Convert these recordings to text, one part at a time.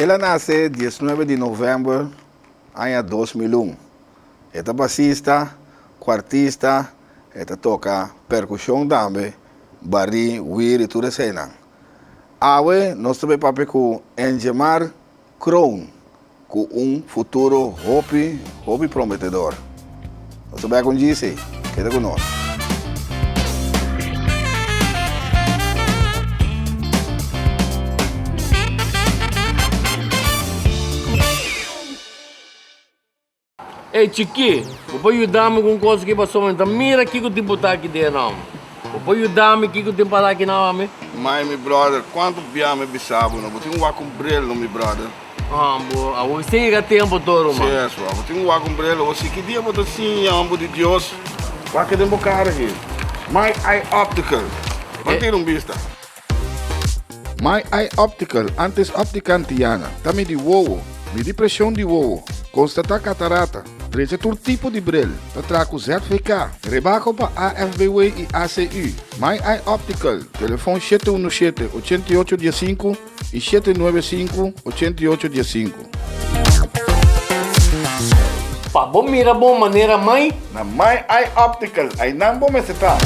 El a nase diesnuebe di novèmber aña 2001. E ta basista, kuartista, e ta toka perkushon tambe, barí, wir i tur eseinan. Awe nos ta bai papia ku Engemar Kroon ku un futuro hopi, hopi prometedor. Nos ta bek un djisi, keda ku nos. Ey chikí, bo por yuda mi ku un kos aki pasobra mi ta mira kiko tin por ta aki den nan. Bo por yuda mi kiko tin para aki nan ami? Mai mi brother, kuantu bia mi bisa bo no, bo tin un wak un bril no mi brother. Ah bo, awor sin yega tempo todo ruman. Si eso, bo tin un wak un bril, awor si ki dia bo ta siña homber di Dios? Wak den bo kara aki. My Eye Optical, ban tira un bista. My Eye Optical, antes Optica Antiana, ta midi wowo, midi presion di wowo, constata catarata, drecha tur tipo di bril, ta traha cu ZVK, rebaho pa AFBW y ACU. My Eye Optical, telefon 717 88 15 y 795 88 15. Pa bo mira bon manera mai. Na My Eye Optical, aynan bo mester ta.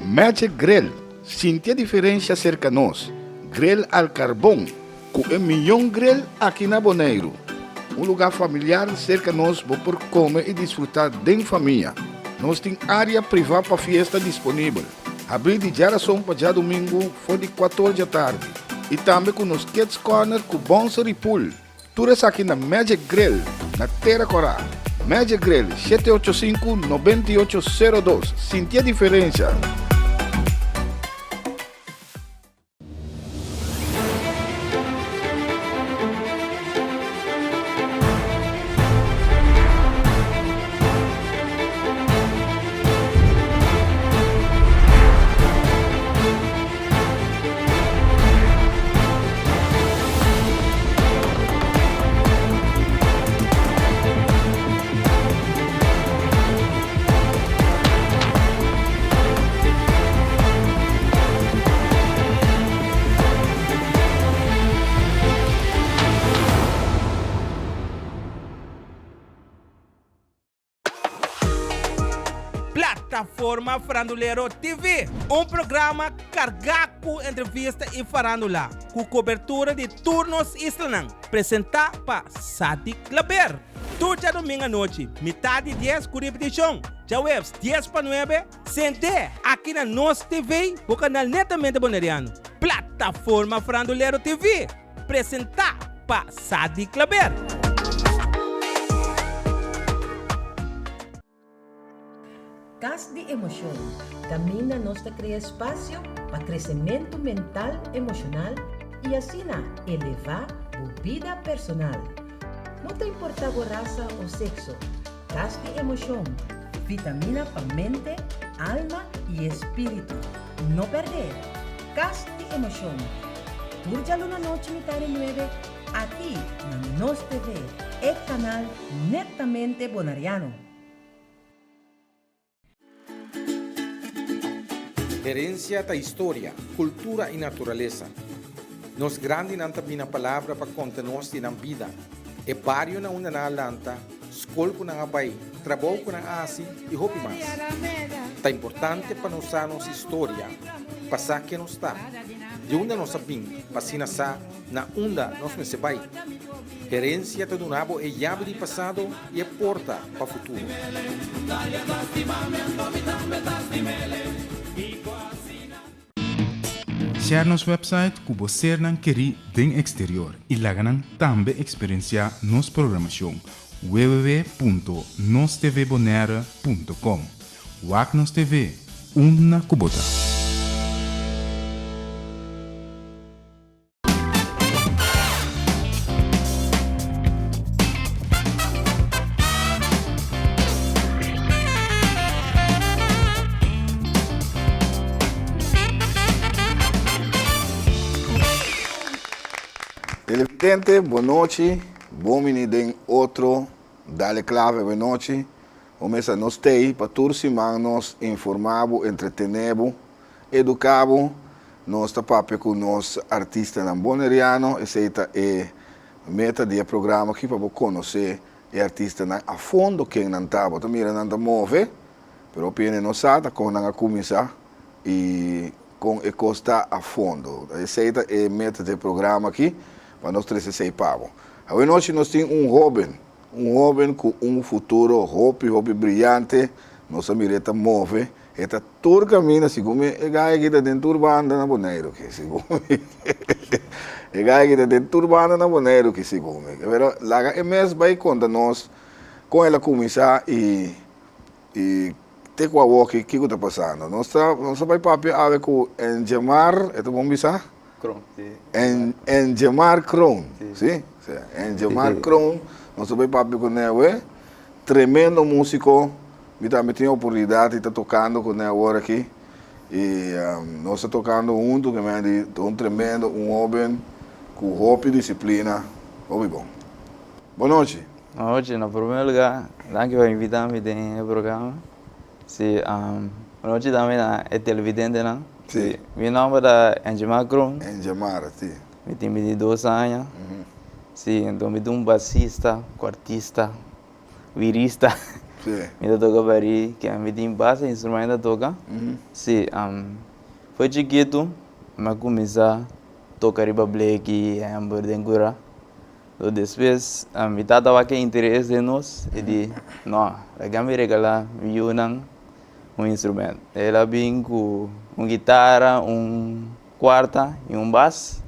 Magic Grill, Sinti e diferencia cerca nos. Grill al carbon, cu e miyon grill aki na Boneiru. Un lugar familiar cerca nos bo por come y disfruta den famia. Nos tin area priva pa fiesta disponibel. Habri di djarason pa djadumingu for di cuator djatardi. Y tambe cu nos Kids Corner cu bouncer y pool. Tur esaki na Magic Grill na Tera Kòrá. Magic Grill, 785 9802. Sinti e diferensha! Plataforma Farandulero TV, un programa kargá ku entrevista i farándula, ku kobertura di tur nos islanan, presentá pa Sadi Klaber. Tur djadumingu anochi, mitá di dies ku ripitishon, djaweps dies pa nuebe, sent'é aki na Nos TV, bo kanal netamente boneriano. Plataforma Farandulero TV, presentá pa Sadi Klaber. Kas di Emoshon, kaminda nos ta krea espasio pa kresementu mental emoshonal i asina elevá bo bida personal. No ta importá bo rasa o sekso, Kas di Emoshon, vitamina pa mente, alma i espíritu. No pèrdè! Kas di Emoshon, tur djaluna nochi mitar di nuebe aki na Nos TV, e kanal netamente bonariano. Herencia ta historia, cultura y naturalesa. Nos grandinan ta bina palabra pa conta nos di nan bida, e bario na unda nan a lanta, scol cu nan a bay, trabou cu nan a haci y hopi mas. Ta importante pa nos sa nos historia, pa sa ken nos ta, di unda nos a bin, pa asina sa na unda nos mester bay. Herencia ta duna bo e yabi di pasado y e porta pa futuro. Share nos website ku bo sernan kerí den eksterior i laga nan tambe eksperensiá nos programashon www.nostvbonaire.com Wak nos TV unda ku bo ta. Televidente, bonochi, bon bini den otro Dale Clave Benochi. Bo mester nos tei pa tur siman nos informa bo, entretene bo. Educa Bo, nos ta papia cu nos artistanan Boneriano, esey ta e meta di e programa aki pa bo conoce e artistanan a fondo ken nan ta. Bo ta mira nan ta move, pero hopi hende no sa ta con nan a cuminsa y con e cos ta a fondo. Esey ta e meta di e programa aki, pa nos trece esey pa bo. Awenochi nos tin un hoben, un hoben cu un futuro hopi hopi briyante, nos a mira e ta move, e ta tur caminda, segun mi e guy aki ta den tur banda na Boneiru aki, segun mi e guy aki ta den tur banda na Boneiru aki, segun mi. Pero laga e mes bay conta nos con el a cuminsa y y te cu awoki kico ta pasando. Nos ta nos ta bay papia awe cu Enjemar, e ta bon bisa? Kroon, si. En Enjemar Kroon, si? Si, Enjemar Kroon, nos ta bay papia cu newe, tremendo musico, mi tambe tin oportunidad di ta tocando cu ne awor aki, y nos ta tocando hunto cu men di ta un tremendo, un hoben cu hopi disciplina, hopi bon. Bon nochi. Bon nochi, na prome lugar, danki pa invita mi den e programa. Si, bon nochi tambe na e televidentenan. Si. Mi nomber ta Enjemar Kroon. Enjemar, si. Mi tin 22 aña. Si, enton mi ta un basista, kuartista, wirista. Si. Mi ta toka barí, ke mi tin basta instrumento ta toka. Si, for chikitu mi a kuminsá toka riba bleki, hèmber den kura. So despues mi tata wak e interes den nos e di no laga mi regala mi yunan un instrument. El a bin ku un guitara, un kuarta i un bas.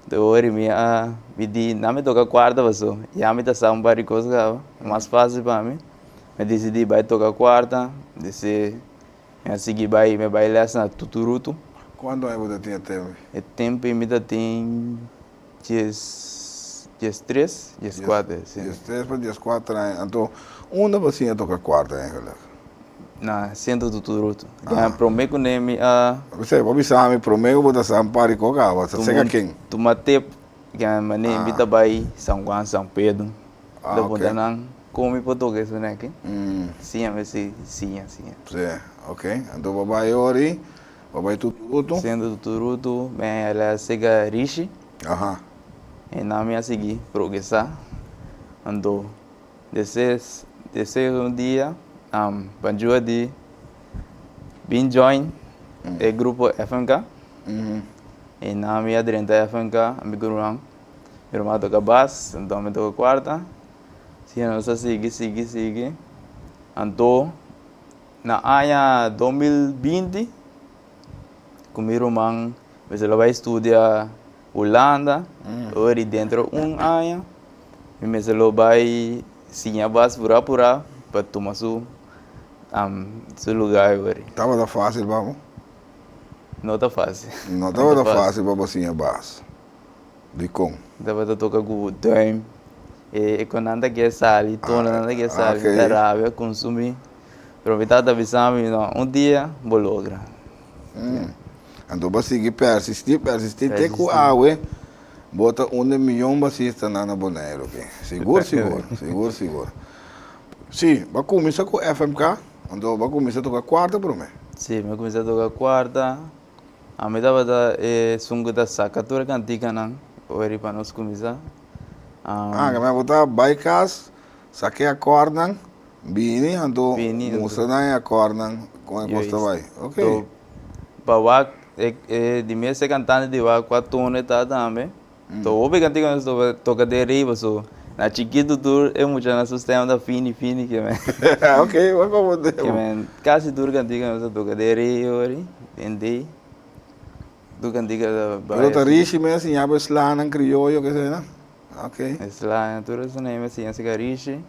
Te ora mi a mi di nan mi toka kuarta paso ya mi ta sa un par di kos kaba mas fasil pa mi. Mi a disidí bai toka kuarta dese mi a sigui bai mi a bai les na Tuturutu. Kuantu aña bo ta tin e tempu? E tempu mi ta tin Dies, diestres, dieskuater, si. Diestres pa dieskuater aña. Anto, unda bo siña toka kuarta eigenlijk? Na Centro Tuturutu. Ah. Prome ku ne mi a. P'esei, bo bisa mi prome ku bo ta sa un par di koka, bo ta seka ken? Tuma tep, ke mane mi ta bai San Juan, San Pedro. Ah, Ta ok. puntra nan, kon mi por toka esun aki? Siña mi si, siña, siña. Si, ok. Anto bo bai ori. Bo bai Tuturutu? Siendo Tuturutu, mi a la sega Rishi. Aha. E nan mi a sigui progresá. Anto, despues, despues un dia, Banjua di bin join e grupo FMK. E nan mi a drenta FMK, mi ku ruman. Mi ruman a toka bas, anto mi a toka kuarta. Asina nos a sigui, sigui, sigui. Anto. Na aña 2020 ku mi ruman mester lo bai studia Hulanda, ora di dentro un aña mi mester lo bai siña bas pura pura pa tuma su su lugar ora. Tabata fácil pa bo? No ta fácil. No tabata fácil pa bo siña bas. Dikon? Tabata toka ku duim. E kon nan ta kier sali, tono nan ta kier sali, mi ta rabia, konsumí. Pero mi tata bisa mi, no, un dia bo logra. Anto bo a sigui persistí, persistí te ku awe bo ta un di miyon basistanan na Boneiru aki. Sigur, sigur, sigur, sigur. Sí, bo a kuminsá ku FMK, anto bo a kuminsá toka kuarta promé. Sí, mi a kuminsá toka kuarta. Ami tabata esun ku ta saka tur e kantikanan ora pa nos kuminsá. Ah, ke bo ta bai kas, saka e akòrnan, bini, anto mustra nan e akòrnan kon e kos ta bai. Ok. Anto pa wak e di mes e kantante di wak kua tono e ta tambe. Anto hopi kantika nos toka den riba so na chikitu tur e muchanan su stem ta fini fini ke men. Ok, bo komo Ke men kasi tur kantika nos ta toka den riba ori, den dei. Tur kantika ta bai. Pero ta rishi mes siña bo e slanan krioyo ke esei nan? Ok. E slanan tur esei mi a siña sika rishi.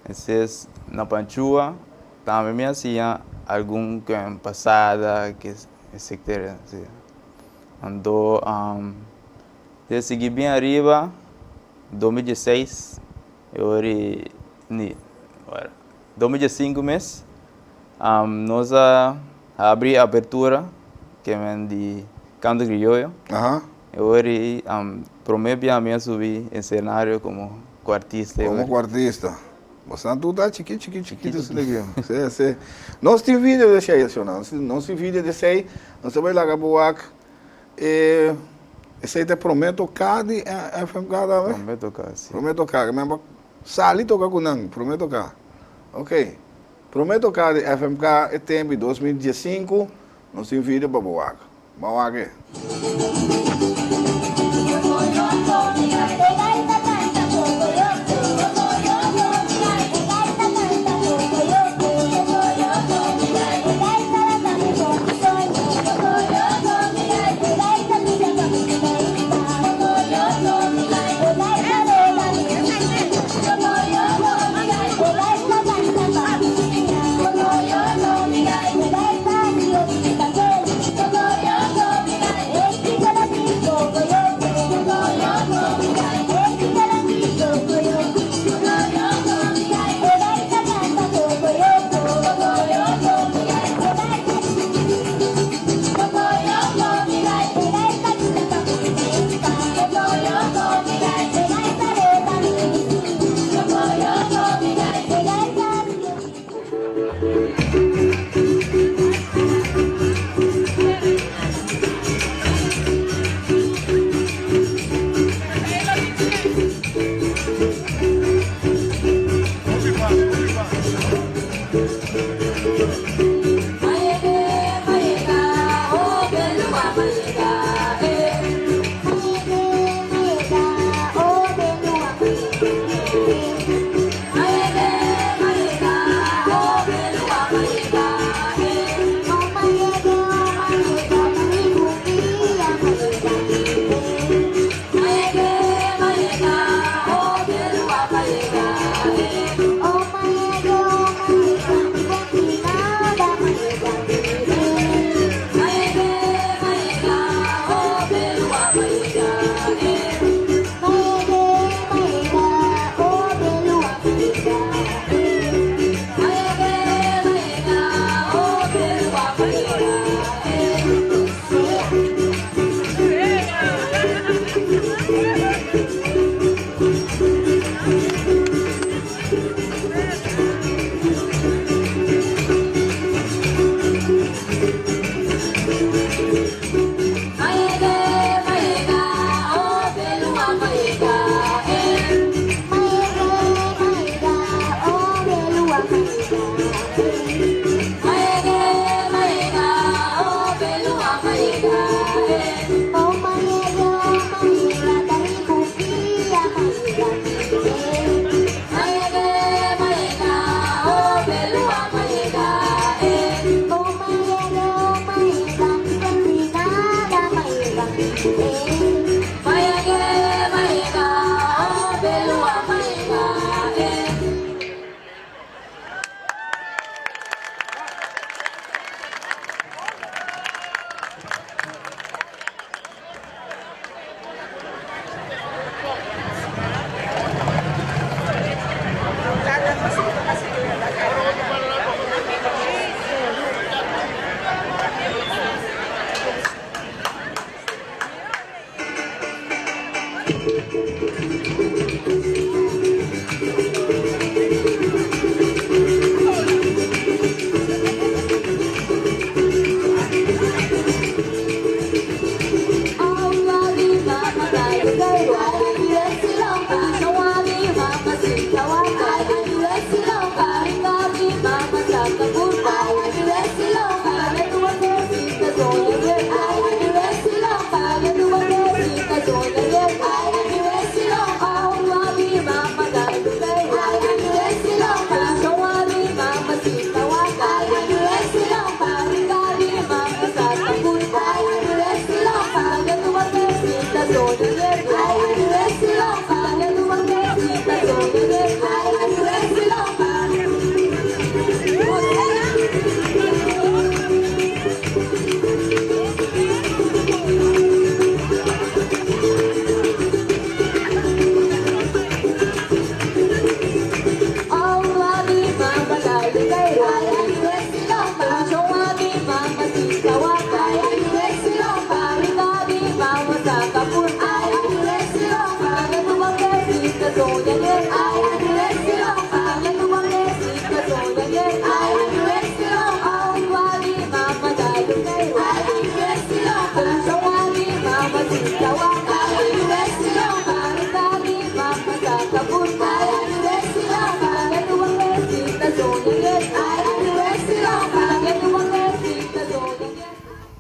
Esei na Panchua tambe mi a siña algun pasada ke etcetera. Anto te sigui bien ariba 2016 e ora ni ora 2015 mes nos a habri apertura ke men di canto crioyo e ora prome bia mi a subi escenario como cu artista. Como cu artista. Boso tur ta chikí chikí chikitu asina aki. Si, si. Nos tin video di esei, shona. Nos tin video di esei. Nos ta bai laga bo wak e esei ta e promé toká di FMK tambe? Promé toká, si. Promé toká. Men bo sali toka ku nan, promé toká. Ok. Promé toká di FMK e tempu di 2015, nos tin video pa bo wak. Ban wak e.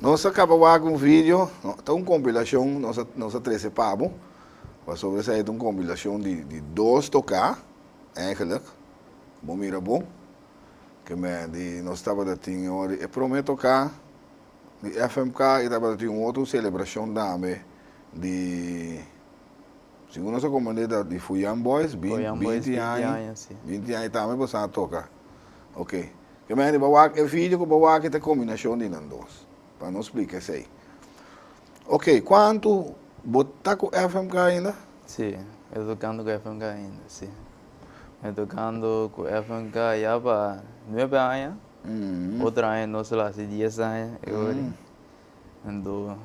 Nos a kaba wak un video, ta un kompilashon nos a nos a trese pa bo, pasobra esei ta un kompilashon di di dos toká eigenlijk, bo mira bon, ke men di nos tabata tin e ora di e prome toká di FMK i tabata tin un otro selebrashon tambe di segun nos a komprende ta di Fuyan Boys, binti aña, binti aña tambe boso a toka, ok. Ke men di bo wak e video ku bo wak ta e kombinashon di nan dos, pa nos splika esei. Ok, kuantu bo ta ku FMK ainda? Si, mi ta tokando ku FMK ainda, si. Mi ta tokando ku FMK ya pa nuebe aña, otro aña nos lo hasi dies aña e ora. Anto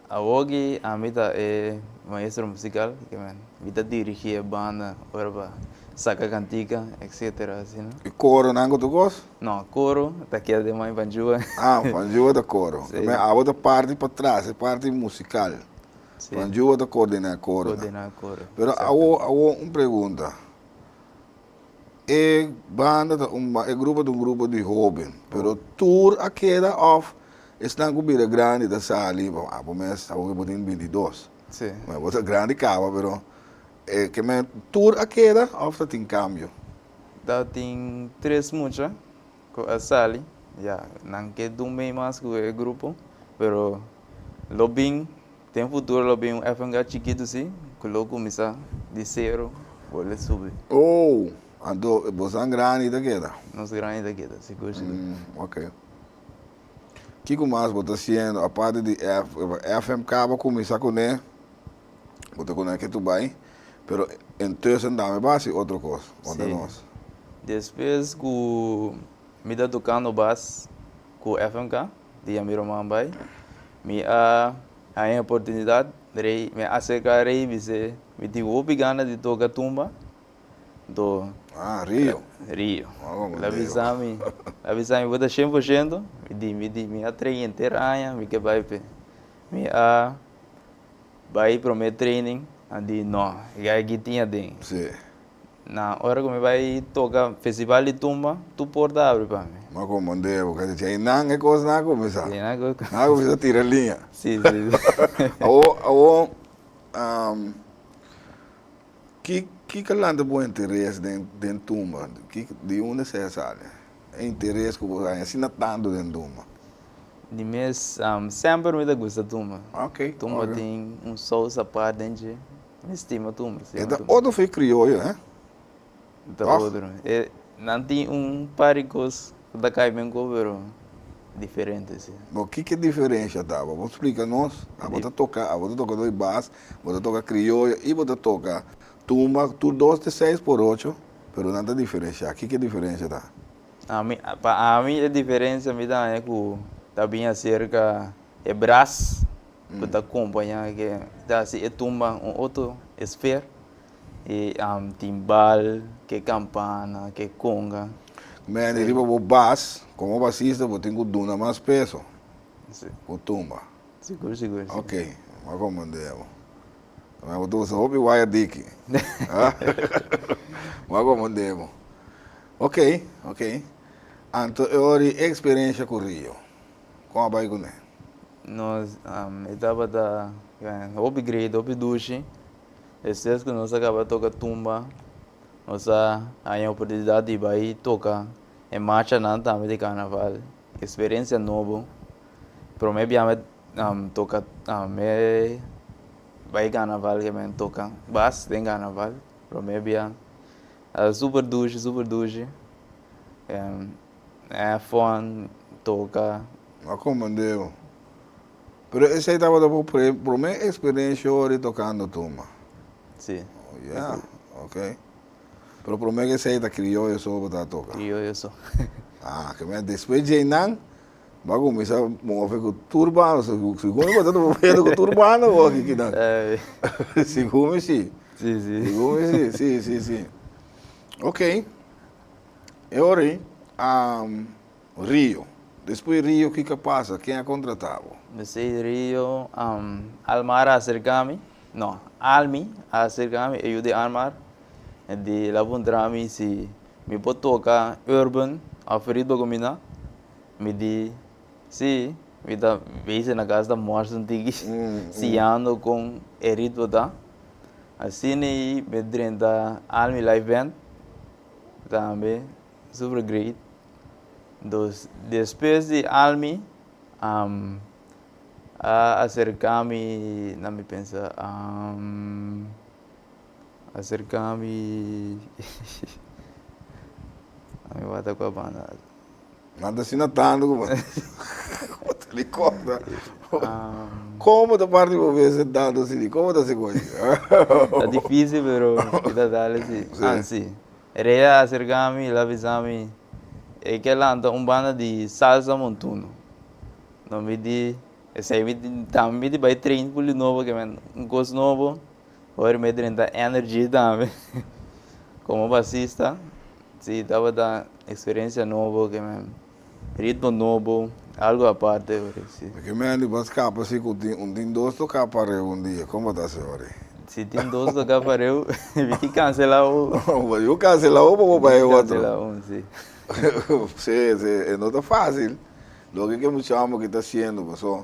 awoki ami ta e maestro musical, ke men mi ta dirigi e banda ora pa saka kantika etcetera asina. E koronan ku tur kos? No, koro ta keda den man Panjua. Ah, Panjua ta koro. Si. Men abo ta parti patras, e parti musical. Si. Panjua ta koordina e koronan. Koordina e koro. Pero awo, awo un pregunta. E banda ta un e grupo ta un grupo di hoben, pero tur a keda of esnan ku bira grandi ta sali, bo abo mes abo ke bo tin bintidos, Sí. Bueno, bo ta grandi kaba pero e ke men tur a keda of ta tin kambio? Ta tin tres mucha ku a sali, ya nan ke dun mei mas ku e grupo, pero lo bin Den futuro lo bin un FMK chikitu si ku lo kuminsá di sero bolbe subi. Oh, anto bosan grandi ta keda? Nos grandi ta keda, sigur sigur. Ok. Kiko mas bo ta hasiendo aparte di FMK bo kuminsá kuné, bo ta kuné ke tu bai, pero intussen tambe bo hasi otro kos, konta nos. Si. Despues ku mi ta tokando bas ku FMK, Dia mi ruman bai, mi a haña oportunidat, rei, mi a aserká rei bis'é, mi tin hopi gana di toka tumba, anto. Ah, Rio. Rio. El a bisa mi, el a bisa mi, bo ta shen por shento? Mi di, mi di, mi a train henter aña, mi ke bai p'e. Mi a bai promé training, a di no, e guy aki tin aden. Sí. Na ora ku mi bai toka festival di tumba, tur porta a abri pa mi. Ma komand'é bo ka dichi, einan e kosnan a kuminsá. Einan e kos. Nan a kuminsá tira liña. Si, si. Awor, awor, ki, kiko lanta bo interes den, den tumba? Ki, di unda esei a sali? E interes ku bo haña asina tantu den tumba? Di mes, semper mi ta gusta tumba. Ok. Tumba tin un sous apart den dje. Mi stima tumba, stima E ta tumba. otro fe crioyo, hè? Ta Toch? otro. E, nan tin un par di kos ku ta kai ben ko, pero diferente, si. Bo kiko e diferensha ta? Bo por splika nos? Abo ta toka, abo ta toka doi bas, bo ta toka crioyo i bo ta toka tumba, tur dos ta seis por ocho, pero nan ta diferensha. Kiko e diferensha ta? Ami, pa ami e diferensha mi ta haña ku ta bin aserka e bras ku ta kompañá ke ta hasi e tumba un otro esfer i timbal ke kampana ke konga. Men di riba bo bas komo basista bo tin ku duna mas peso ku tumba. Sigur sigur si. Ok bo a komprende bo. Men bo ta usa hopi waya diki bo a komprende bo. Ok ok anto e ora di eksperensha ku Rio kon a bai kuné? Nos e tabata hopi great, hopi dushi. Despues ku nos a kaba toka tumba, nos a haña oportunidat di bai toka e marchanan tambe di karnaval. Eksperensia nobo. Promé bia mi toka mi bai karnaval ke mi toka bas den karnaval. Promé bia. Super dushi, super dushi. E fon toka. A komprende bo. Pero esei tabata bo prome eksperensia ora di tokando tumba? Si. Oh ya, ok. Pero prome ke esei ta krioyo so bo ta toka? Krioyo so. Ah, ke men despues djeinan bo a kuminsá move ku tur banda, segun mi bo ta moviendo ku tur banda bo aki kinan. Segun mi si. Si, si. Segun mi si, si, si, si. Ok. E ora ei, Rio. Despues Rio kiko a pasa? Ken a kontrata bo? Despues Rio, Almar a aserka mi, no, Almi a aserka mi, e yu di Almar, e di el a puntra mi si mi por toka urban òf ritmo kombiná. Mi di, si, mi ta bezig na kas ta mòrs un tiki, siñando kon e ritmo ta. Asina ei mi drenta Almi Live Band tambe. Super great. Dus despues di Almi a acerca mi, na mi pensa, acerca mi, mi wata cua banda. Nan ta asina tanto cu bo ta ricorda. Como ta parti bo bes tanto asina? Como ta haci cos? Ta dificil pero mi ta dale si. Ah si. Rey a acerca mi, el a bisa mi, E ke lanta un banda di salsa montuno. No mi di, esei mi tambe mi di bai train puli nobo ke men un kos nobo, ora mi a drenta energy tambe komo basista, si tabata eksperensia nobo ke men ritmo nobo, algo aparte ora si. Ke men di bo a skapa si ku tin un tin dos toka pareu un dia, kon bo ta hasi ora? Si tin dos toka pareu, mi tin kansela un. Bo tin kansela un pa bo bai e otro. Kansela un, si. Si, si, e no ta fasil. Loke ke mucha homber ki ta hasiendo paso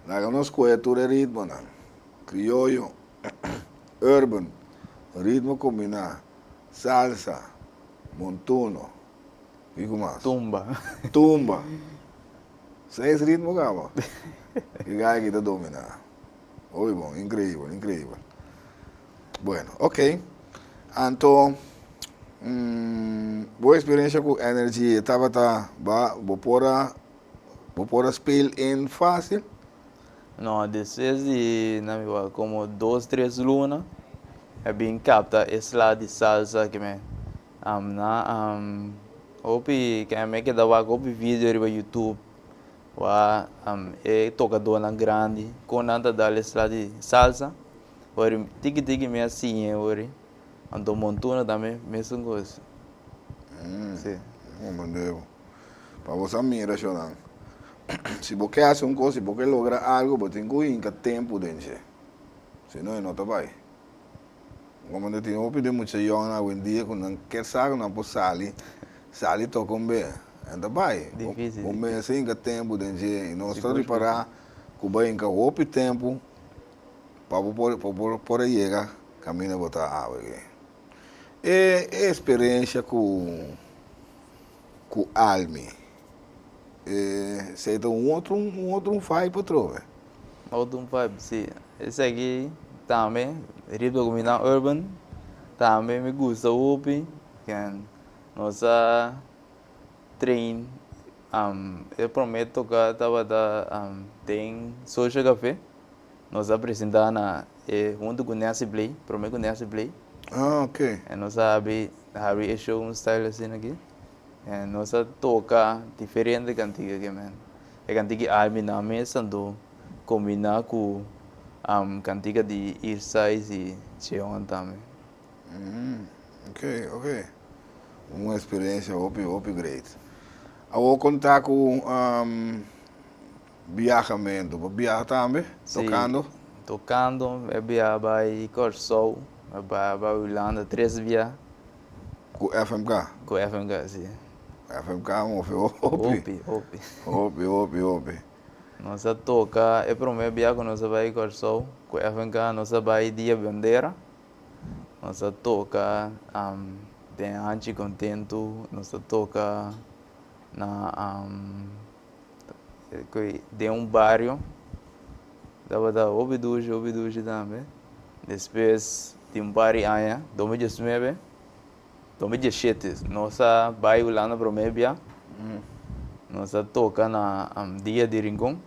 laga nos kohe tur e ritmonan, krioyo, urban, ritmo kombiná, salsa, montuno. Kiko mas? Tumba. Tumba. Seis ritmo kaba. E guy aki ta domina. Hopi bon, increibel, increibel. Bueno, ok. Anto, bo experiencia cu Energy tabata ba bo por a bo por a speel in facil? No, despues di na mi wak como dos tres luna a bin capta e sla di salsa ke me Na hopi ke mi a keda wak hopi video riba youtube wa e tokadónan grandi kon nan ta dal e sla di salsa ora tiki tiki mi a siña ora anto montuna tambe mesun kos si. Comprende bo. Pa bo sa mira shownan si bo ke hasi un kos si bo ke logra algo bo tin ku hinka tempu den dje si no e no ta bai. Como no tin hopi den mucha yòngan awendia ku nan kier sa ku nan por sali, sali toka un be. En ta bai. Difícil. Bo mester hinka tempu den dje i nos ta ripará ku bo a hinka hopi tempu pa bo por pa bo por a yega kaminda bo ta awe aki. E eksperensia ku ku Almi esei ta un otro un otro vibe atrobe. Otro vibe, si. Esaki tambe riba ku mi na urban tambe mi gusta hopi ken nos a train e prome toka tabata den Social Cafe nos a presenta na e hunto ku Nancy Blay prome ku Nancy Blay Ah ok. En nos a habri habri e show un style asina aki en nos a toka diferente kantika ke men e kantika Army nan mes anto Kombiná ku kantika di Irsais i Cheon tambe. Ok, ok. Un eksperensia hopi, hopi great. Awor konta ku biahamentu. Bo biaha tambe? Sí, Tokando? tokando. Mi a biaha bai Kòrsou, mi a biaha bai Hulanda tres bia. Ku FMK? Ku FMK, sí. FMK move hopi. Hopi, hopi. Hopi, hopi, hopi. Nos a toka e prome bia ku nos a bai Kòrsou ku FNK nos a bai Dia Bandera. Nos a toka den Hanchi Kontentu, nos a toka na den un bario. Tabata hopi dushi, hopi dushi tambe. Despues di un par di aña, 2019, 2017, nos a bai Hulanda prome bia. Nos a toka na Dia di Rincon.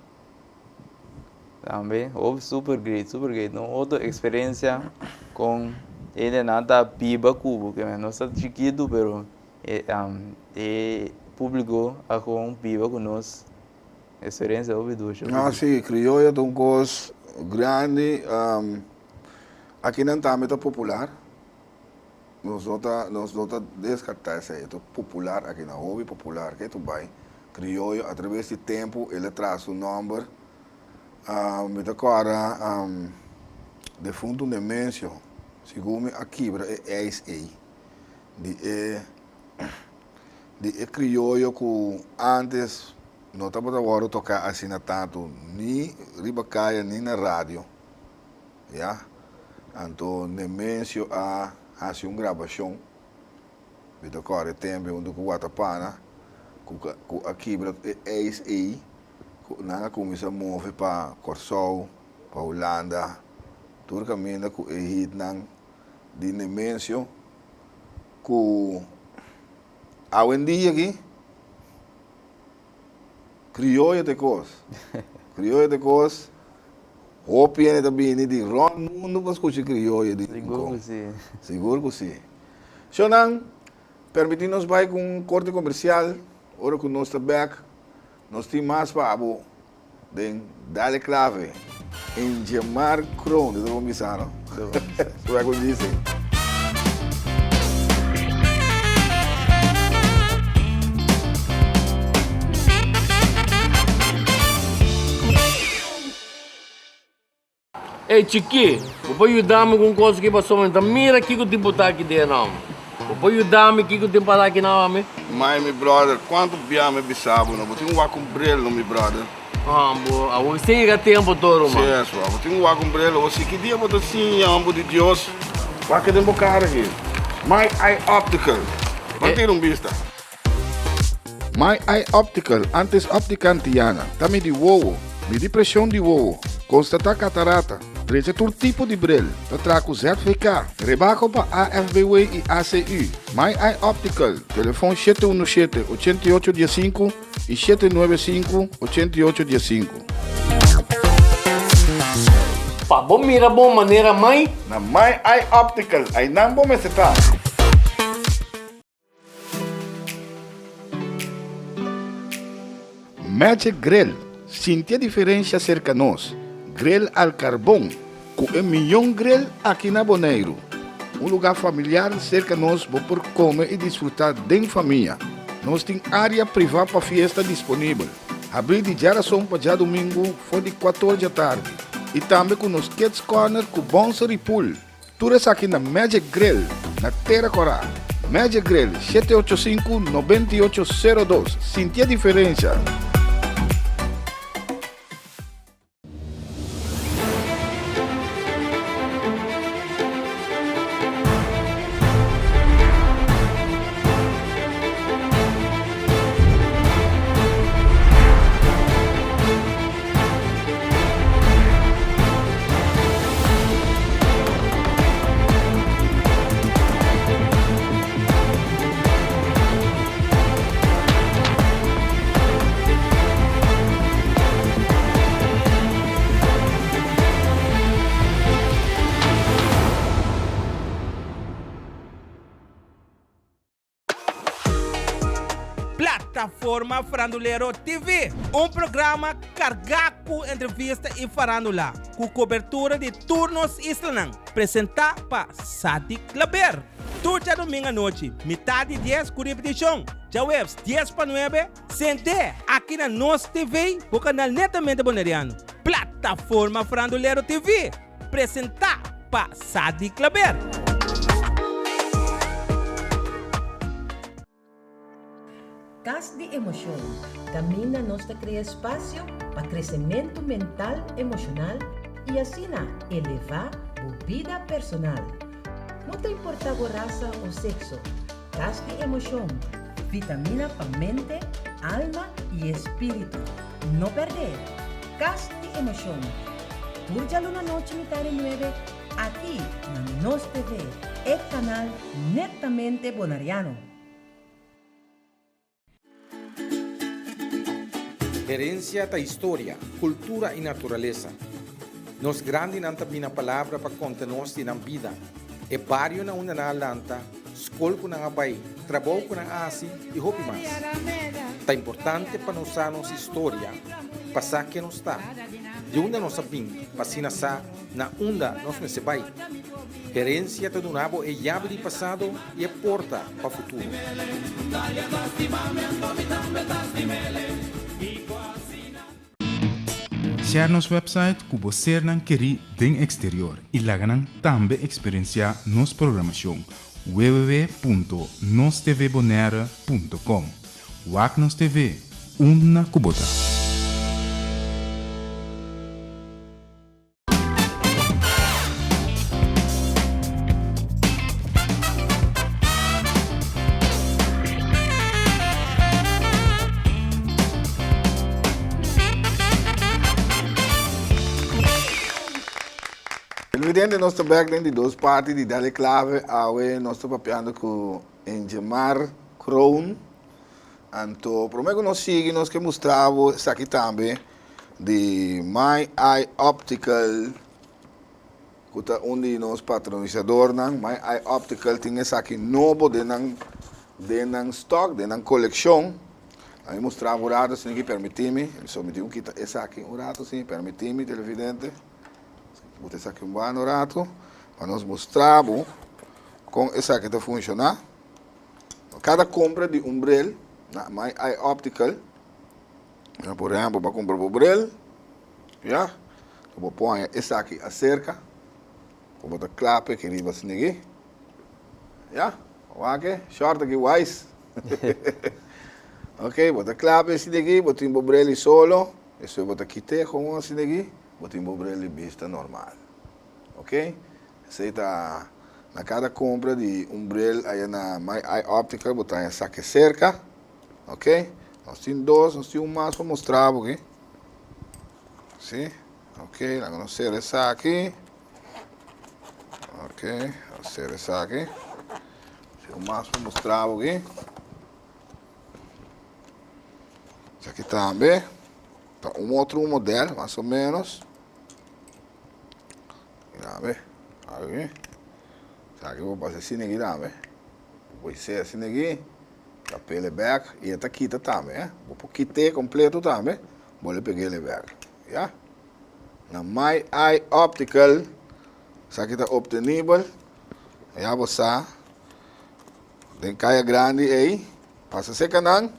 Tambe hopi super great, super great. Un otro experiencia con hendenan ta biba cu bo. Nos ta chikitu pero e publico a con biba cu nos. Experiencia hopi dushi. No, si, crioyo ta un cos grandi. Akinan tambe ta popular. Nos no ta, nos no ta descarta esey, e ta popular aki na, hopi popular, ke tu bay. Krioyo a traves di tempu el a traha su nòmber. Mi ta kòrda defuntu Nemencio segun mi a kibra e ijs ei di e di e krioyo ku ántes no tabata wòrdu toká asina tantu ni riba kaya ni na radio ya. Anto Nemencio a hasi un grabashon. Mi ta kòrda e tempu huntu ku Watapana ku ku a kibra e ijs ei ku nan a kuminsá move pa Kòrsou, pa Hulanda, tur kaminda ku e hitnan di Nemencio ku awendia aki krioyo ta e kos, krioyo ta e kos, hopi hende ta bini di rònt mundu pa skucha krioyo di Sigur ku si. Sigur ku si. Shownan, permití nos bai ku un korte komersial, ora ku nos ta bèk, nos tin mas pa abo den Dale Clave, Ingemar Kroon, di ta bon bisa no? Su ku disi. Ey chikí, bo por yuda mi ku un kos aki pasobra mi ta mira kiko tin por ta aki den nan. Bo por yuda mi kiko tin para aki nan ami? Mai mi brother, kuantu bia mi bisa bo no, bo tin un wak un bril no mi brother. Ah bo, awor sin yega tempo toro man. Si eso, bo tin un wak un bril, awor si ki dia bo ta siña homber di Dios? Wak den bo kara aki. My Eye Optical, ban tira un bista. My Eye Optical, antes Optica Antiana, ta midi wowo, midi presion di wowo, constata catarata, drecha tur tipo di bril, ta traha cu ZVK, rebaho pa AFBW y ACU. My Eye Optical, telefon 717 88 15 y 795 88 15. Pa bo mira bo manera mai. Na My Eye Optical, aynan bo mester ta. Magic Grill, Sinti e diferencia cerca nos. Grill al carbon, cu e miyon grill aki na Boneiru. Un lugar familiar cerca nos bo por come y disfruta den famia. Nos tin area priva pa fiesta disponibel. Habri di djarason pa djadumingu for di cuator djatardi. Y tambe cu nos Kids Corner cu bouncer y pool. Tur esaki na Magic Grill na Tera Kòrá. Magic Grill, 785 9802. Sinti e diferensha! Plataforma Farandulero TV, un programa kargá ku entrevista i farandula, ku kobertura di tur nos islanan, presentá pa Sadik Klaber. Tur djadumingu anochi, mitar di dies ku ripetishon, djaweps dies pa nuebe, sent'é aki na Nos TV, bo kanal netamente boneriano. Plataforma Farandulero TV, presentá pa Sadi Klaber. Kas di Emoshon, kaminda nos ta krea espasio pa kresementu mental, emoshonal i asina elevá bo bida personal. No ta importá bo rasa o sekso, Kas di Emoshon, vitamina pa mente, alma i espíritu. No pèrdè! Kas di Emoshon, tur djaluna nochi mitá di nuebe aki na Nos TV, e kanal netamente bonariano. Herencia ta historia, cultura y naturalesa. Nos grandinan ta bina palabra pa conta nos di nan bida, e bario na unda nan a lanta, scol cu nan a bay, trabou cu nan a haci y hopi mas. Ta importante pa nos sa nos historia pa sa ken nos ta, di unda nos a bin pa asina sa na unda nos mester bay. Herencia ta duna bo e yabi di pasado y e porta pa futuro. Share nos website ku bo sernan kerí den eksterior i laga nan tambe eksperensiá nos programashon www.nostvbonaire.com. Wak nos TV unda ku bo ta. Televidente nos ta bek den di dos parti di Dale Clave awe nos ta papiando ku Engemar Kroon anto prome ku nos sigui nos ke mustra bo esaki tambe di My Eye Optical ku ta un di nos patronisadornan. My Eye Optical tin esaki nobo den nan den nan stock, den nan kolekshon. A mi mustra bo un rato si ki permití mi. So mi tin ku kita esaki un rato si permití mi televidente. Buta esaki un banda un rato pa nos mustra bo kon esaki ta funshoná. Kada kompra di un bril na My Eye Optical. Por ehempel, bo a kumpra bo bril, ya, bo pone esaki aserka, ku bo ta kla p'e ki riba asina aki, ya, wak e, short aki wise. Ok, bo ta kla p'e asina aki, bo tin bo bril di solo, despues bo ta kit'e gewoon asina aki, bo tin bo bril di bista normal. Ok, esei ta na kada kompra di un bril aya na My Eye Optical bo ta haña esaki aserka. Ok, nos tin dos, nos tin un mas pa mustra bo aki. Si, ok, laga nos sera esaki. Ok, nos sera esaki. Tin un mas pa mustra bo aki. Esaki tambe ta un otro model, mas o menos. Mira, aki. Esaki bo pasa asina aki tambe. Bo por sera asina aki. Ta pele bek y e ta kita tambe eh. Bo por kit'e completo tambe, bo lo peg'ele bek. Ya. Na My Eye Optical, esaki ta obtenibel. Ya bo sa, den Kaya Grandi ey, pasa cerca nan,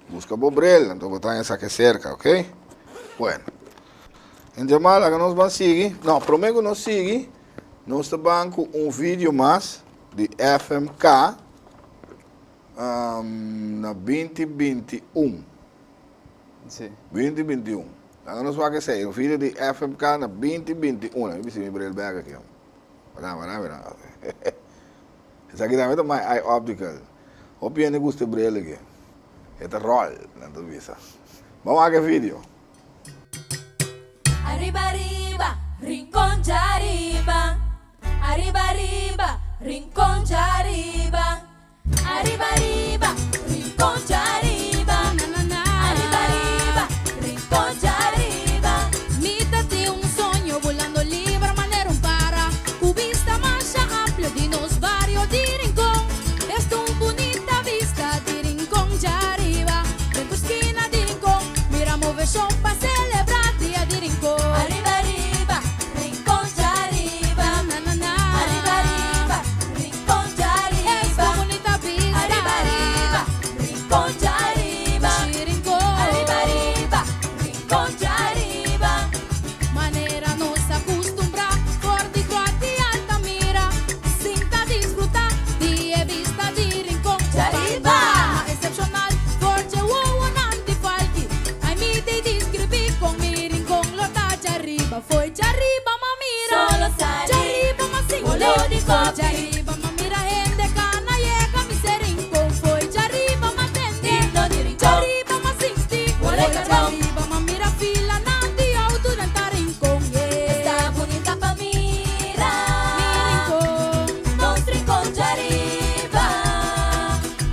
busca bo bril, anto bo ta haña esaki cerca, ok? Bueno. En Jamal, laga nos ban sigui. No, prome cu nos sigui, nos ta ban cu un video mas di FMK. Na binti binti un. Sí. 2021. Laga nos wak esei. Un video di FMK na 2021. Mi bisti mi bril bek aki. Wara, wara, wara. Esaki tambe ta My Eye Optical. Hopi hende gusta e bril aki. E ta rol, nan ta bisa. Ban wak e video. Ariba ariba, Rincon djariba. Ariba ariba, Rincon djariba. Ariba ariba, Rincon djariba. Ariba ariba, Rincon djariba. Mi ta tin un soño bulando liber manera un para Ku bista masha amplio di nos bario di Rincon Esta un bunita bista di Rincon djariba Den tur skina di Rincon mira moveshon pa selebrá dia di Rincon. Ariba ariba, Rincon djariba. Ariba ariba, Rincon djariba. Esta bunita bista. Ariba ariba, Rincon djariba. Ariba ariba, Rincon djariba. Manera nos a custumbrá for di Croat di Altamira Sinta disfrutá di e bista di Rincon Djariba! Panorama excepcional for dje wowonan di Falki Ai mi di describí con mi Rincon lo ta djariba Fo'i djariba m'a mira Solo sali, Djariba m'a sinti Bolo di Fo'i kopi. djariba m'a mira hende cana yega mi se Rincon Fo'i djariba m'a tende Himno di Rincon. Djariba m'a sinti Bolo Fo'i carbon. djariba m'a mira filanan di auto den ta Rincon yeah. Esta bunita pa mira. Mi Rincon. Nos Rincon djariba.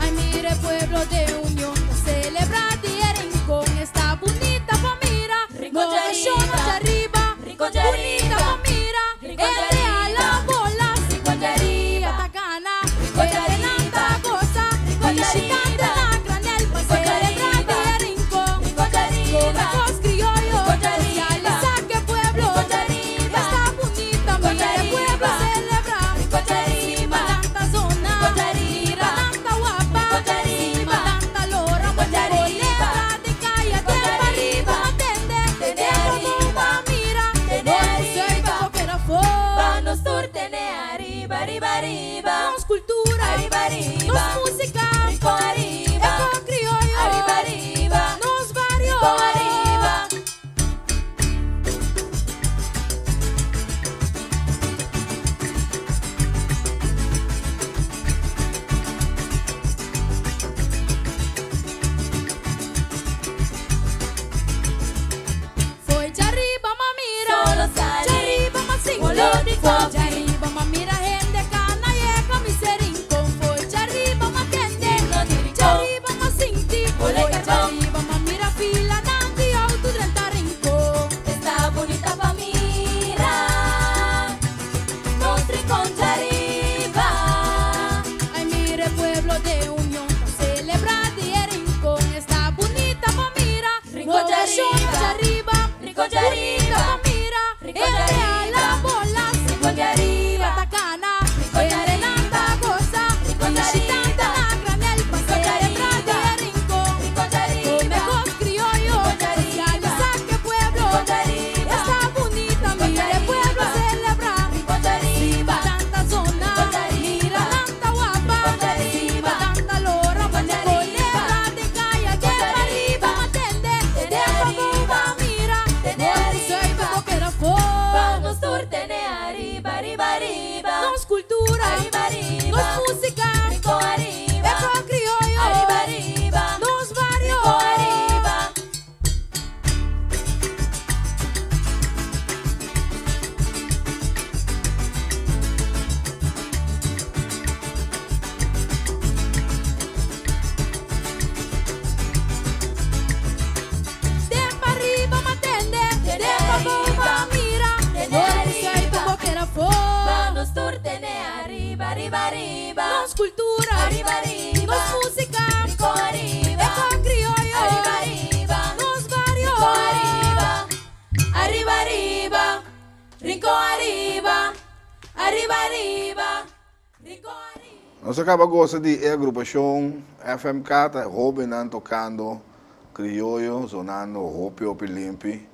Ay mira e pueblo de Union ta celebra dia Rincon Esta bunita pa mira. Rincon Moveshon djariba. djariba. Rincon Bunita djariba. pa mira. Rincon Hende djariba. hala bola. Rincon djariba. Dia ta gana. Rincon Hendenan djariba. ta goza. Rincon Bishitante djariba. na granel pa Rincon celebra djariba. dia Rincon. Rincon djariba. Come cos criollo. Rincon djariba. Socialisa ke pueblo. Rincon djariba. Esta bunita Rincon mira e pueblo djariba. celebra. Rincon djariba. Si tanta zona. Rincon djariba. Mira tanta guapa. Rincon djariba. Si tanta lora. Rincon djariba. Culebra den caya Rincon den pariba. djariba. Atende. Tende E ariba. Rincon di Ariba, mira, Rincon di Ariba, bolas, Rincon di Ariba, ta cana, Rincon di Ariba, goza, Rincon di Ariba, na granel, pa celebra di Rincon, Rincon di Ariba, come cos criollo, Rincon di Ariba, saque pueblo, Rincon di Ariba, está bonita, mira el pueblo celebra, Rincon di Ariba, tanta zona, Rincon di Ariba, mira tanta guapa, Rincon di Ariba, tanta lora, Rincon di Ariba, de calla, de arriba, matende, de arriba, mira, de arriba, Vamos tur tene arriba, arriba, arriba. Nos cultura, arriba, arriba. Nos música, Rincón arriba. Eco criollo, arriba, arriba. Nos barrio, Rincón arriba. De pa riba m'a tende, de pa bou m'a mira, Ora ku bo keda afó. Pa nos tur tene ariba, ariba, ariba. Nos kultura, ariba, ariba. Nos músika, Rincon ariba. Eko krioyo, ariba, ariba. Nos bario, Rincon ariba. Ariba, ariba. Rincon ariba. Ariba, ariba. Rincon ariba. Nos a kaba gosa di e agrupashon FMK ta hobennan tokando krioyo zonando hopi hopi limpi,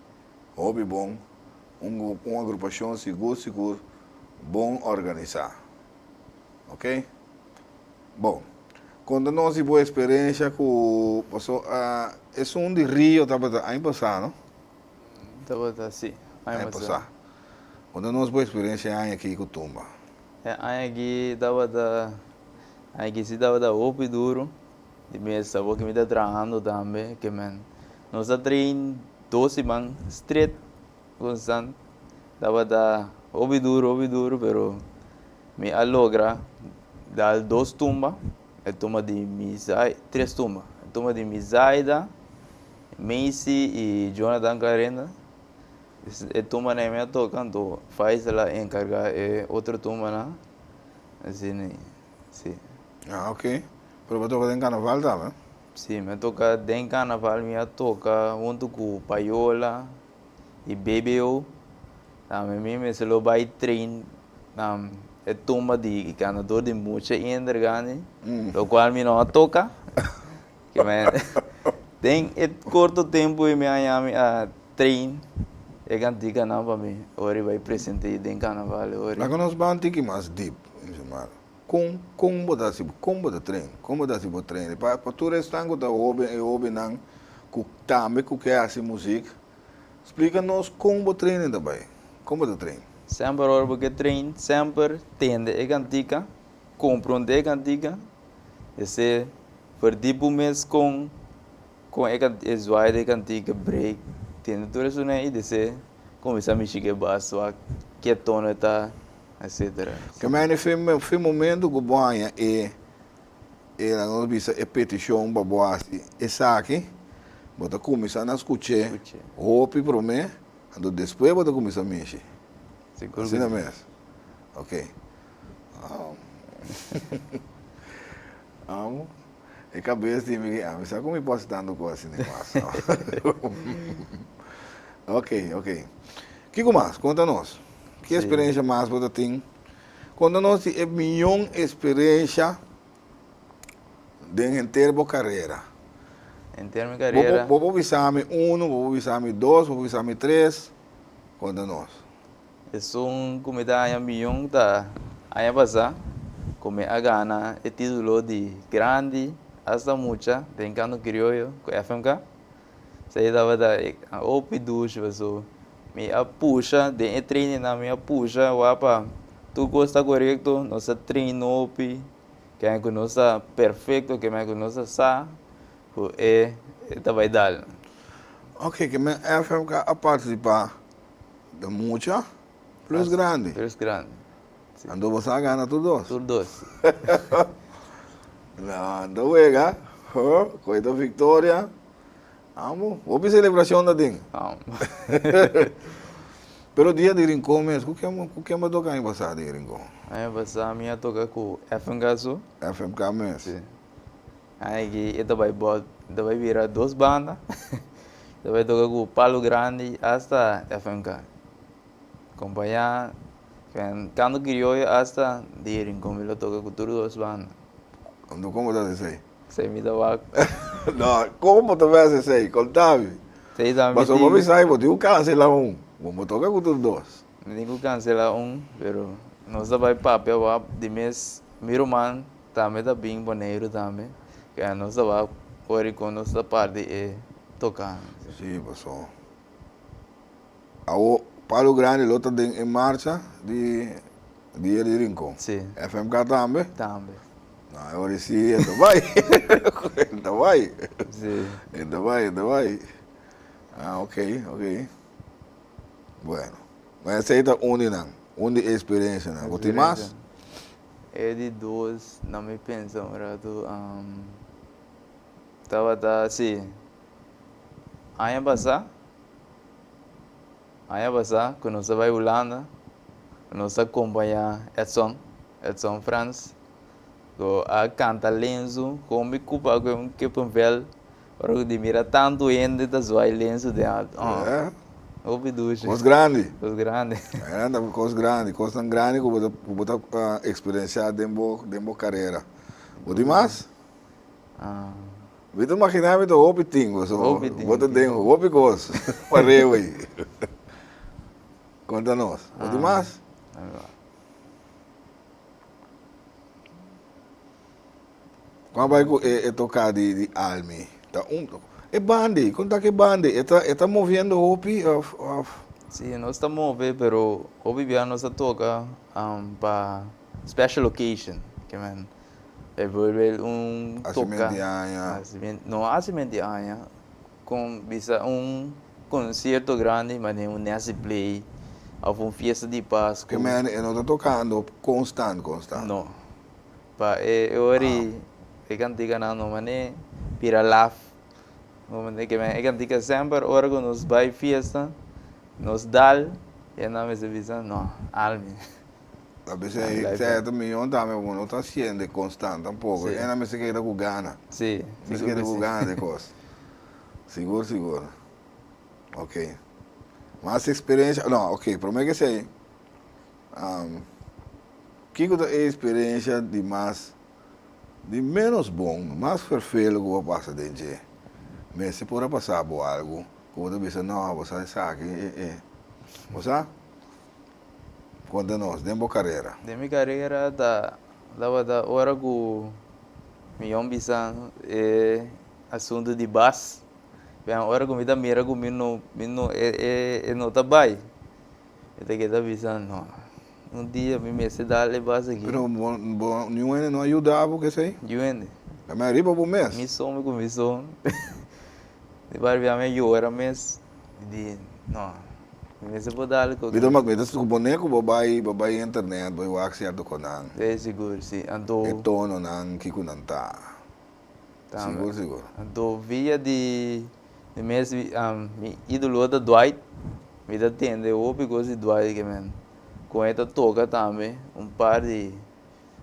hopi bon, un un agrupashon sigur sigur bon organisá. Ok. Bon, konta nos di bo eksperensha ku paso esun di Rio tabata aña pasá no? Tabata si, aña pasá. Konta nos bo eksperensia e aña aki ku tumba. E aña aki tabata, aña aki si tabata hopi duru, di mes tabor ku mi ta trahando tambe, ke men nos a train dos siman stret konstant, tabata hopi duru, hopi duru, pero mi a logra dal dos tumba, e tumba di Mizai, tres tumba, e tumba di Mizaida, Macy i Jonathan Clarenda. E tumbanan mi a toka, anto Faisal a enkargá e otro tumbanan. Asina, si. Ah, ok. Pero bo a toka den karnaval tambe? Si, mi a toka den karnaval, mi a toka huntu ku Payola i BBO. Tambe mi mester lo bai train e tumba di ganador di mucha inder gani, lokual mi no a toka. Den e korto tempu ei mi a haña mi a train e kantikanan pa mi ora i bai present'é den karnaval ora. Laga nos ban tiki mas dip, mi estimado. Kon kon bo ta hasi kon bo ta train? Kon bo ta hasi bo train? Pa pa tur esnan ku ta hoben e hobennan ku tambe ku ke hasi muzik, splika nos kon bo training ta bai. Kon bo ta train? Semper ora bo ke train, semper tende e kantika, komprondé e kantika, Esei perdí bo mes kon kon e kan e zwaai di e kantika break tende tur esun ei desei kuminsá mishi ku e bas wak ke tono e ta etcetera. Ke mene fe fe momento ku bo haña e e laga nos bisa e petishon pa bo hasi esaki bo ta kuminsá na skuch'é hopi promé anto despues bo ta kuminsá mishi asina mes ok. Amo. E cabes di mi, ami sa cu mi por haci tanto cos asina mas. Ok, ok. Kico mas? Conta nos. Ki experiencia mas bo ta tin? Conta nos di e miyon experiencia den henter bo carera. Henter mi carera. Bo por bisa mi uno, bo por bisa mi dos, bo por bisa mi tres. Conta nos. Esun ku mi ta haña miyon ta aña pasá ku mi a gana e título di grandi hasta mucha den kanto krioyo ku FMK. Esei tabata hopi dushi pasobra mi a pusha den e trainingnan mi a pusha wak pa tur kos ta korekto nos a train hopi ke ku nos ta perfekto ke ku nos ta sa ku e ta bai dal. Oke ke men FMK a partisipá Da mucha plus grandi. Plus grandi. Si. Anto bo sa gana tur dos. Tur dos. No, anto wega, ho, koe ta victoria. Amo, hopi celebracion ta tin. Amo. Pero dia di Rincon mes, ku ken, ku ken bo toca aña pasa di Rincon? Aña pasa mi a toca ku FMK so. FMK mes. Si. Aña aki e ta bai bot, e ta bai bira dos banda. Ta bai toka ku Palo Grandi hasta FMK. Kompañá Canto Crioyo hasta di Rincon mi lo toka ku tur dos banda. Anto komo ta esei? Esei mi ta wak. No, komo ta wes esei? Konta mi. Esei ta mi Pasobra bo bisa bo tin ku kansela un, bo no toka ku tur dos. Mi tin ku kansela un, pero nos ta bai papia wak di mes mi ruman tambe ta bin Boneiru tambe, ke nos ta wak ora kon nos ta parti e toka. Si, pasobra Awo Palo Grandi lo ta den e marcha di Dia di Rincon. Si. FMK tambe? Tambe. No, e ora si e ta bai. E ta bai. Si. E ta bai, e ta bai. Ah, ok, ok. Bueno. Ma esei ta un di nan, un di e experiencianan. Bo tin mas? E di dos, na mi pensa un rato, tabata, si. Aña pasá, aña pasá ku nos a bai Hulanda, nos a kompañá Edson, Edson Frans, ku a kanta lensu kon mi kupa ku un kippenvel, ora ku di mira tantu hende ta zwai lensu den alto, oh, hopi dushi. Kos grandi. Kos grandi. Ta kos grandi, kosnan grandi ku bo ta, ku bo ta eksperensiá den bo, den bo karera. Bo tin mas? Mi ta imaginá mi ta hopi tin boso. Hopi tin. Bo ta den hopi kos pareu ei. Konta nos. Bo tin mas? Kua bai ku e toká di di Almi? Ta un e banda ei, konta ku e banda ei, e ta e ta moviendo hopi òf òf? Si, nos ta move pero hopi bia nos ta toka pa special occasion, ke men. Bijvoorbeeld un toka. Haciment di aña. Haciment, no haciment di aña. Con bisa un concierto grandi manera un Nancy Play of un fiesta di Pascu. Ke men e no ta tocando constant constant. No. Pa e ora e canticanan no mane bira laf. No mane ke men e cantica semper ora cu nos bay fiesta nos dal e nan mester bisa no Almi. Ta bisa e ta miyon tambe bo no ta haciendo constant tampoco. Sí. Ena mester keda cu gana. Sí, Mester keda cu gana de cos. Sigur, sigur. Ok. Mas experiencia, no, ok, prome que esey, um, kico ta e experiencia di mas, di menos bon, mas vervelen cu bo a pasa den dje? Mester por a pasa bo algo cu bo ta bisa, no, bo sa esaki, e, e. Bo sa? Konta nos, den bo karera. Den mi karera ta tabata ora ku mi yòn bisa e asuntu di bas. Biaha ora ku mi ta mira ku mi no mi no e e e no ta bai, mi ta keda bisa no, un dia mi mester dal e bas aki. Pero bo bo niun hende no a yuda bo ku esei? Niun hende. Ta mei riba bo mes? Mi so mi ku mi so. Di par biaha mi a yora mes. Mi di, no, mi mester por dal ku. Mi ta mi ta supone ku bo bai bo bai internet bo wak sierto konan. Sí, sigur, sí. Anto. E tononan kiko nan ta. Tambe. Sigur, sigur. Anto via di di mes mi idolo ta Dwight, mi ta tende hopi kos di Dwight ke men. Kon e ta toka tambe un par di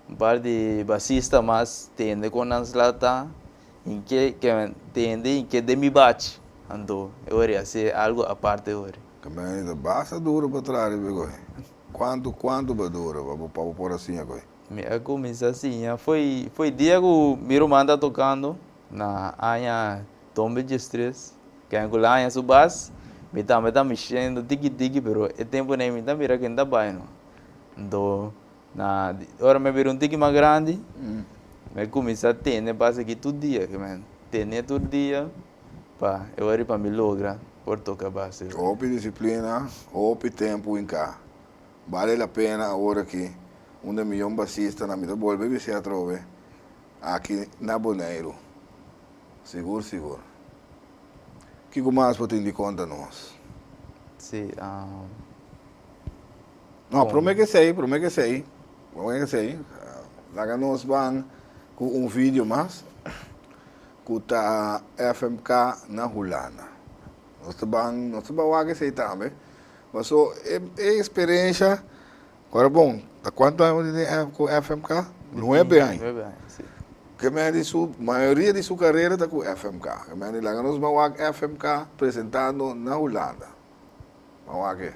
un par di basista mas tende kon nan sla ta. In ke ke tende in ke den mi bachi anto e ora hasi algo aparte e ora. Kaminda ta basta duro pa traha riba e koe. Kuantu kuantu pa dura pa bo pa bo por a siña koe? Mi a kuminsá siña foi foi dia ku mi ruman ta tokando na aña 2013 ken ku la aña su bas mi tambe ta mishendo tiki tiki pero e tempunan mi ta mira ken ta bai no anto Na ora mi a bira un tiki mas grandi, mi a kuminsá tene pas aki tur dia, ke men tene tur dia pa e ora pa mi logra por toka base. Hopi disiplina, hopi tempu hinká. Bale la pena awor aki un di e miyon basistanan, mi ta bolbe bis'é atrobe, aki na Boneiru. Sigur sigur. Kiko mas bo tin di konta nos? Sí. No, prome ke esei, prome ke esei, prome ke esei, laga nos ban ku un video mas ku ta FMK na Hulanda. Nos ta ban, nos ta ban wak esei tambe. Paso e e eksperensha, ku ora bon, ta kuantu aña bo tin ku FMK? Nuebe aña. Nuebe aña, si. Ke men di su mayoria di su karera ta ku FMK. Ke men di laga nos ban wak FMK presentando na Hulanda. Ban wak e.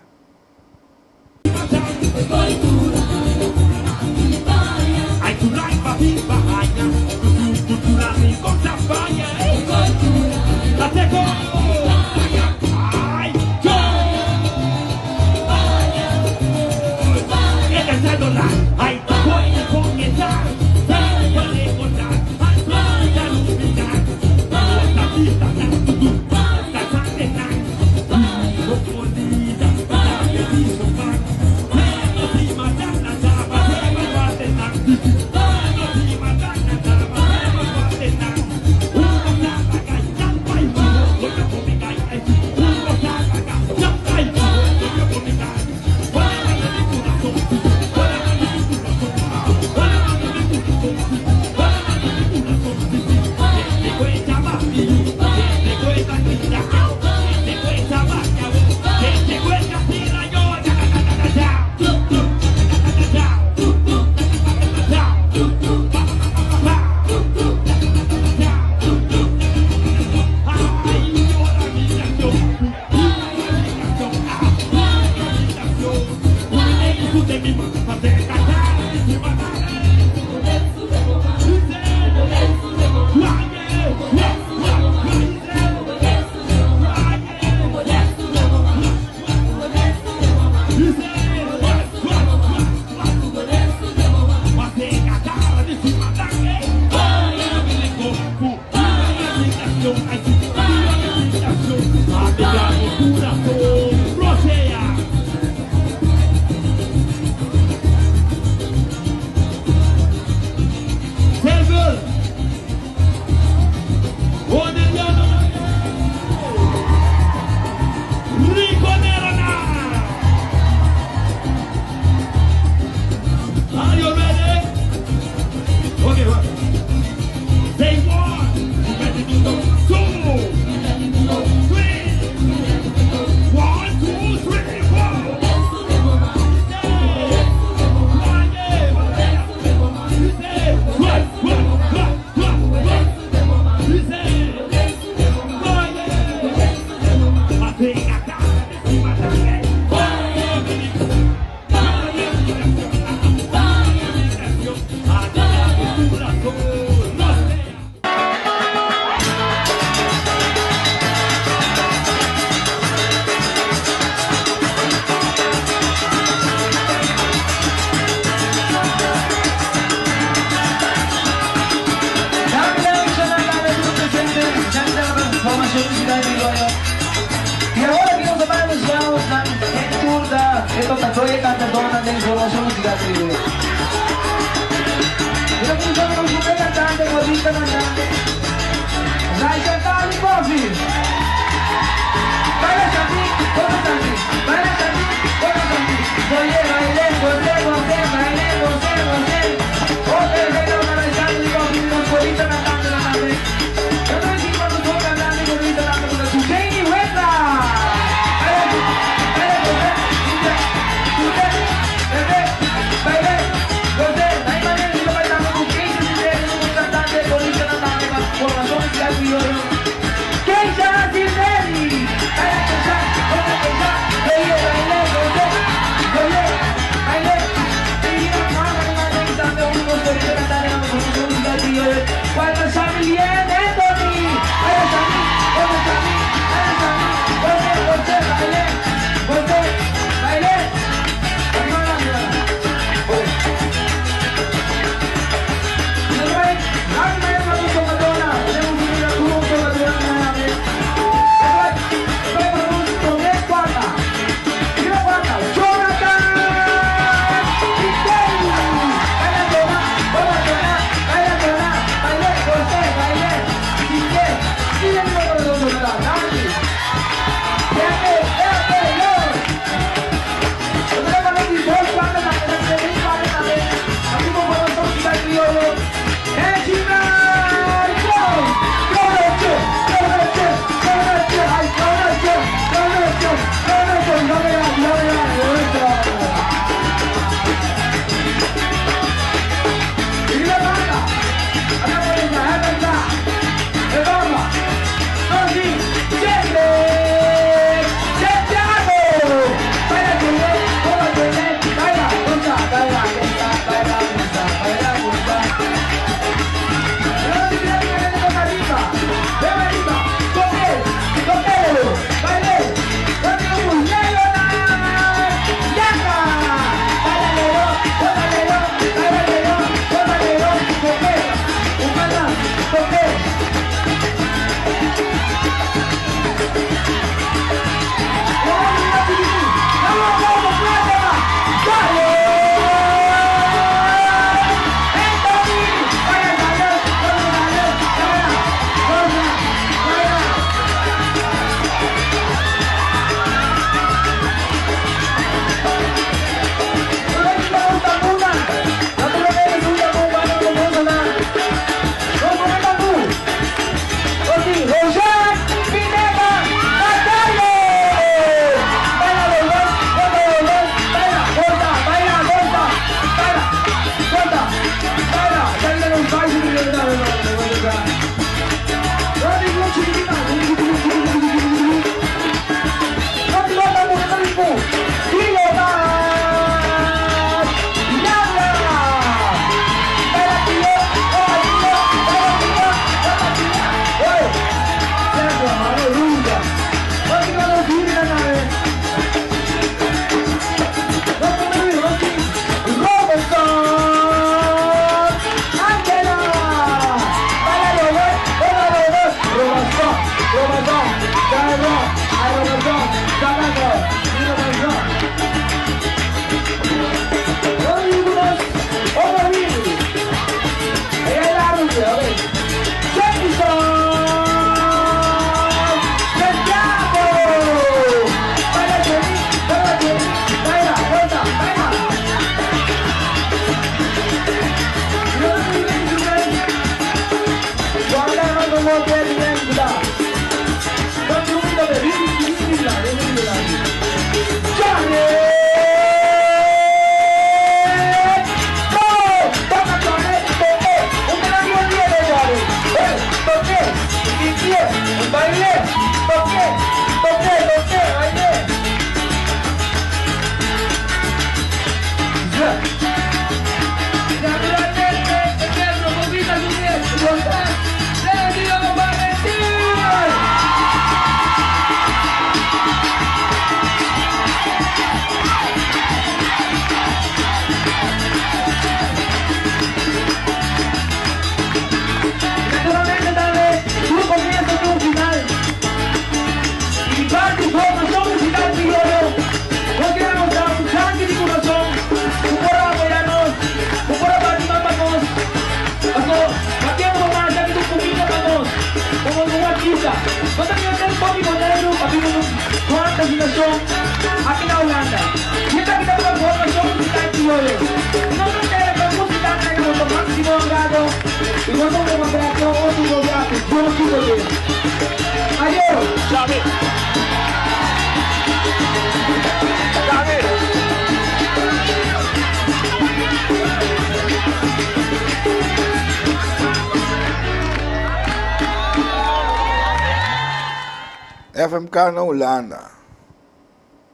FMK na Hulanda.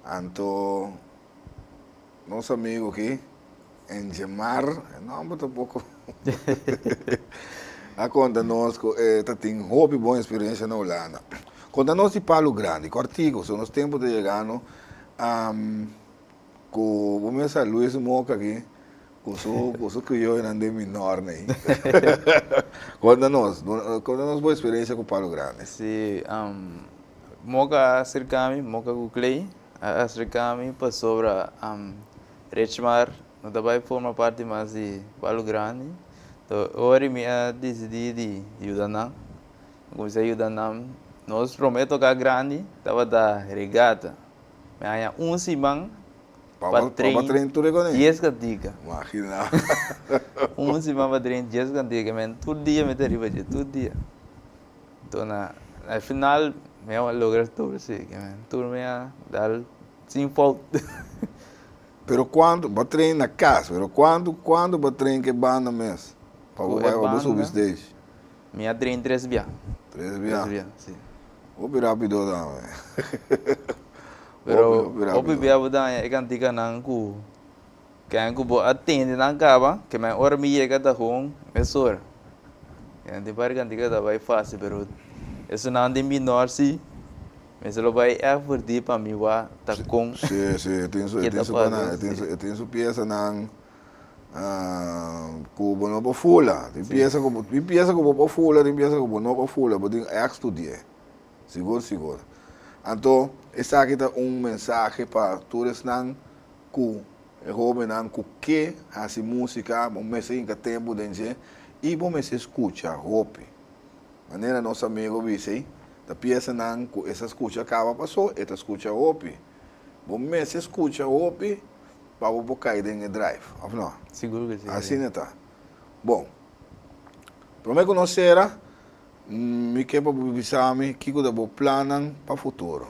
Anto nos amigo aki, Engemar, e nomber ta poko, a konta nos ku e ta tin hopi bon eksperensia na Hulanda. Konta nos di Palu Grandi, kòrtiku, so nos tempu ta yegando, ku bo mester Luis Moka aki Ku su ku su krioyonan den minor nei. Konta nos, konta nos bo eksperensia ku Palo Grande. Si, Moka a aserká mi, Moka ku Clay a aserká mi pasobra Richmar no ta bai forma parti mas di Palo Grande. Enton ora mi a disidí di yuda nan, mi kuminsá yuda nan. Nos promé toká grandi tabata regata. Mi haña un siman Pa train tur e kone? Dies kantika. Imagina. Un siman pa train dies kantika. Men tur dia mi ta riba dje, tur dia. Enton na al final mi a logra tur si. Tur mi a dal sin fout. Pero cuanto, bo a train na cas, pero cuanto, cuanto bo a train ku e banda mes? Pa bo bai, pa bo subi stage? Mi a train tres bia. Tres bia? Tres bia, si. Hopi rapido tambe. Pero hopi bia bo daña e kantikanan ku ken ku bo a tende nan kaba, ke men ora mi yega ta hon mesora. Tin par kantika ta bai fásil, pero esunnan den minor si mester lo bai effort di pa mi wak ta kon Si, si, e tin su, e tin su e tin su, e tin su piesanan ku bo no por fula. Tin piesa ku bo, tin piesa ku bo por fula, tin piesa ku bo no por fula, bo tin ègt studi'é. Sigur sigur. Anto esaki ta un mensahe pa tur esnan ku e hobennan ku ke hasi musika, bo mester hinka tempu den dje i bo mester skucha hopi. Manera nos amigo bisa ei, ta piesanan ku e sa skucha kaba paso e ta skucha hopi. Bo mester skucha hopi pa bo por kai den e drive, of no? Sigur ku si. Asina ta. Bon, prome ku nos sera, Mi ke pa bo bisa mi kiko ta bo plannan pa futuro.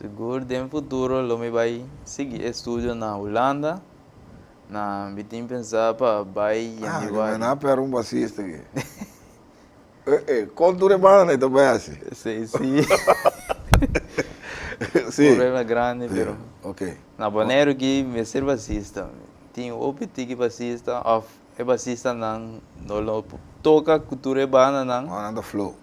Sigur den futuro lo mi bai sigui estudio na Hulanda. Na mi tin pensa pa bai Ah, ke mi na pera un basista aki. Eh eh, kon tur e banda ta bai hasi? Si, si. Si. Problema grandi, pero. Ok. Na Boneiru aki mester basista. Tin hopi tiki basista of E basistanan no lo toka ku tur e bandanan. No, nan ta flow.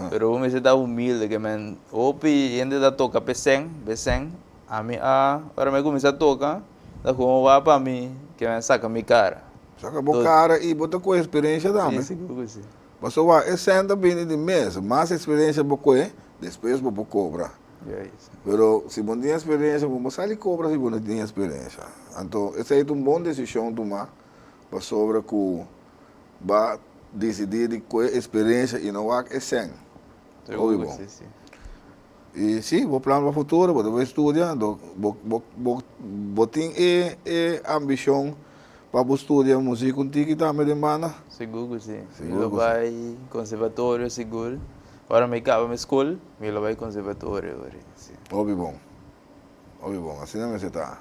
Pero bo mester ta humilde ke men hopi hende ta toka p'esèn, p'esèn. Ami a, ora mi a kuminsá toka, ta komo wak pa mi ke men saka mi kara. Saka bo kara i bo ta kohe eksperensia tambe. Si, sigur ku si. Pasobra wak e sèn ta bini di mes, mas eksperensia bo kohe, despues bo por kobra. Pero si bo no tin experiencia, bo no sali cobra si bo no tin experiencia. Anto esey ta un bon decision tuma pasobra cu ba dicidi di coge experiencia y no wak e cen. Hopi bon. Y si, bo plan pa futuro, bo ta bay studia, anto bo bo bo bo tin e e ambicion pa bo studia music un tiki tambe den banda? Sigur cu si. Mi lo bay conservatorio sigur. Ora mi caba mi school, mi lo bay conservatorio ori, si. Hopi bon. Hopi bon. Asina mester ta.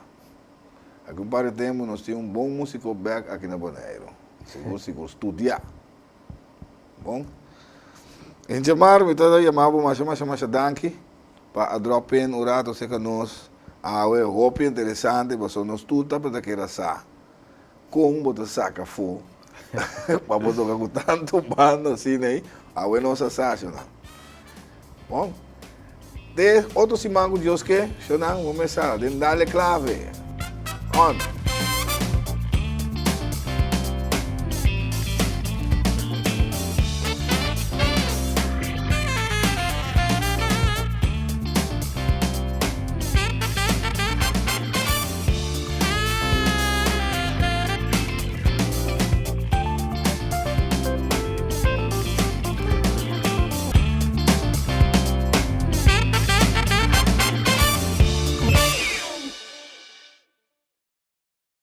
Aki un par di tempu nos tin un bon musico bek aki na Boneiru. Sigur sigur. Studia. Bon. Ingemar, mi ta yama bo masha masha masha danki pa a drop in un rato cerca nos awe. Hopi interesante pasobra nos tur tabata keda sa. Kon bo ta saka afó pa bo toka ku tantu banda asina ei? Awe nos a sa, shonnan. Bon, te otro siman ku Dios ke, shonnan, bo mester sa den Dale Clave. On!